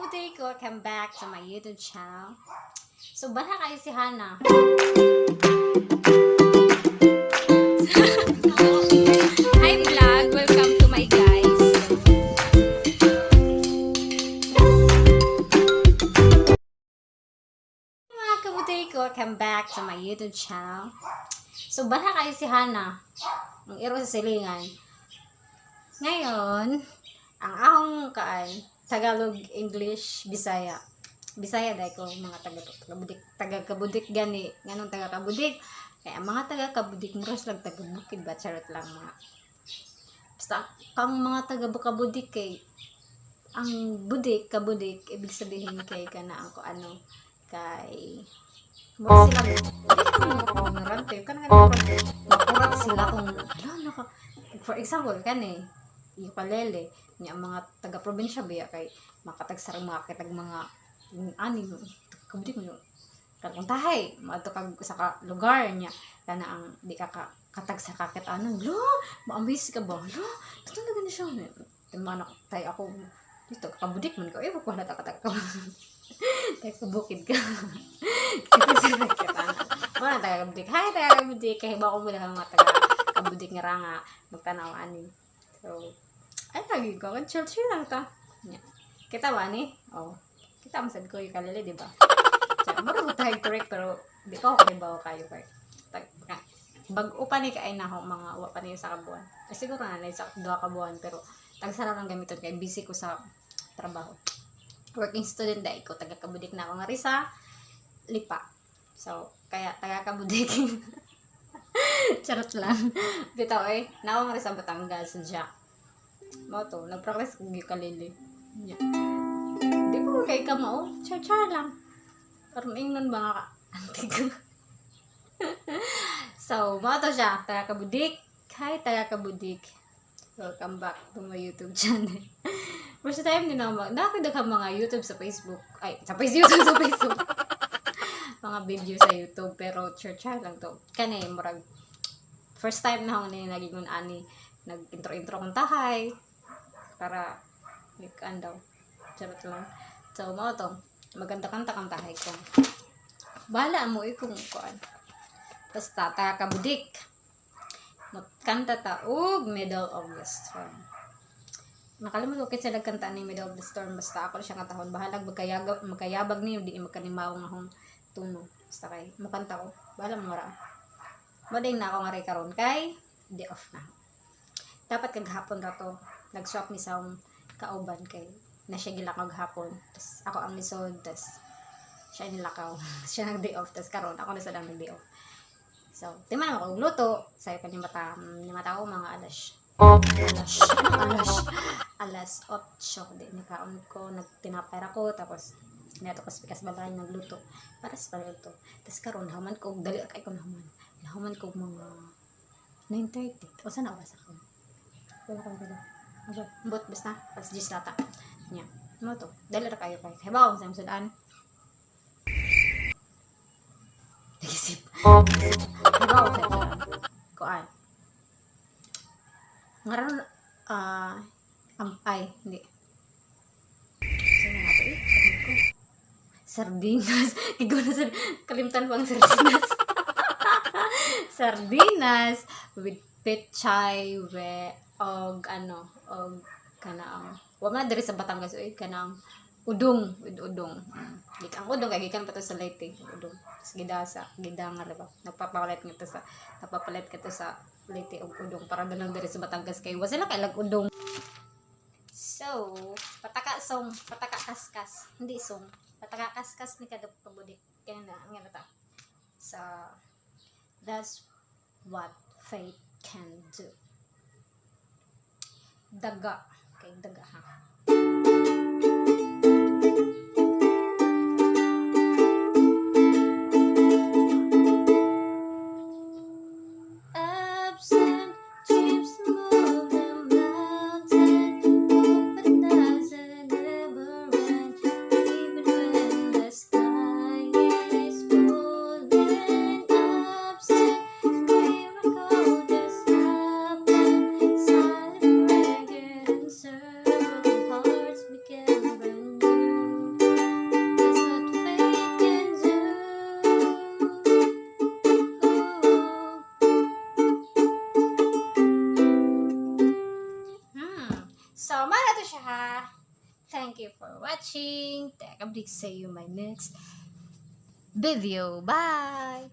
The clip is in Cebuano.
Kabudik! Welcome back to my YouTube channel. So, bana kayo si Hana. Hi vlog! Welcome to my guys. Mga kabudik! Welcome back to my YouTube channel. So, bana kayo si Hana. Ang iro sa silingan. Ngayon, ang akong kaan, Tagalog, English, Bisaya. Bisaya dahil ko mga taga kabudik, taga kabudik gani. Nganong taga kabudik? Kaya ang mga taga kabudik muras lang taga bukid ba, charot lang mga. Basta kang mga taga kabudik kay ang budik kabudik ibig sabihin kay kana ang ko ano kay mura sila ignorante kana kana makurat sila kung ala naka, for example, kani ukulele niya, ang mga taga probinsya biya kay makatagsar mga kitag mga ani kabudik mo kung tahay maadto kag sa ka lugar niya kana ang di ka ka katag sa kakit ano lo maambis ka ba lo totoo na gani siya mana tay ako dito kabudik man ka eh wala ta ka taga kabukid ka wala taga kabudik. Hi, taga kabudik, kay ba ko muna mga taga kabudik nga ranga magtanaw ani. So ay lagi ko chill chill lang ta. Nya. Kita ba ni? Oh, kita man sad ko yung kalili, di ba? Siya, mura ko tayo correct pero di ko ako kahibaw kayo kay tag ah, bag-o pa ni kay na ako mga wa pa ni sa kabuan. Ay, siguro na na sa duha ka buwan pero tagsara lang gamiton kay busy ko sa trabaho. Working student dai ko, taga Kabudik na ako nga ri sa Lipa. So, kaya taga Kabudik. Charot lang. Bitaw eh, nawa nga ri sa Batangas siya. Mao to, nag-practice kog ukulele. Nya. Di ko kay kamao, char-char lang. Karon ingnon ba nga ka? Antig. So, mao to siya, taga Kabudik. Hi, taga Kabudik. Welcome back to my YouTube channel. First time din ako mag... Nakakita mga YouTube sa Facebook. Ay, sa Facebook, YouTube sa Facebook. Mga video sa YouTube. Pero char-char lang to. Kani, murag... First time na ako ni naging ani. Nag-intro-intro kong tahay. Para, like, daw. Charot lang. So, mao to. Maganda kanta kang tahay ko. Bahala mo eh kung kuan. Basta, taga kabudik. Magkanta ta og Middle of the Storm. Nakalimot ko kinsa nagkanta ni Middle of the Storm. Basta ako na siya kantahon. Bahalag magkayabag, magkayabag niyo, di magkanimaw nga akong tuno. Basta kay mukanta ko. Bahala mo ra. Moding na ako nga rin karon kay day off na. Dapat kaghapon ra to. Nag-swap mi sa akong kauban kay na siya gilakaw gahapon. Tas ako ang lisod, tas siya nilakaw. Siya nag day off, tas karon ako na sa nag day off. So, di man ako luto. Sayo pa ni mata ko mga alas. Alas. Alas. Alas 8. Di, nakaon ko, nagtinapay ko, tapos neto ko sa pikas balay nagluto. Para sa paluto. Tapos karon nahuman ko, dali kay ko nahuman. Nahuman ko mga 9:30. O saan na oras ako? Wala ko wala. Aba, bot basta pas 10 lata. Nya. Mo to. Dali ra kayo kay. Hibaw sa sudan. Nagisip. Hibaw sa sudan. Kuan. Ngaron ah ampay, hindi. Saan na nga to eh? Sabi ko. Sardinas. Kigo na sa kalimtan pa ang sardinas. Sardinas with pechay we og ano og kanaang wa man diri sa Batangas oy, kanang udong with udong. Ang udong kay gikan pa to sa Leyte, udong. Tas gidasa gidanga ra ba, nagpapalit nga to sa nagpapalit ka to sa Leyte og udong para ganang diri sa Batangas kay wa sila kay udong. So pataka song, pataka kaskas, hindi song, pataka kaskas ni kada kabudik kaya na nga na ta sa That's What Faith Can Do. Daga. Kay daga ha. Absent dreams move the mountain, open eyes that never end, even when the sky is falling. Absent miracle just happened, silent prayer can serve. siya ha. Thank you for watching. Teka, see you my next video. Bye!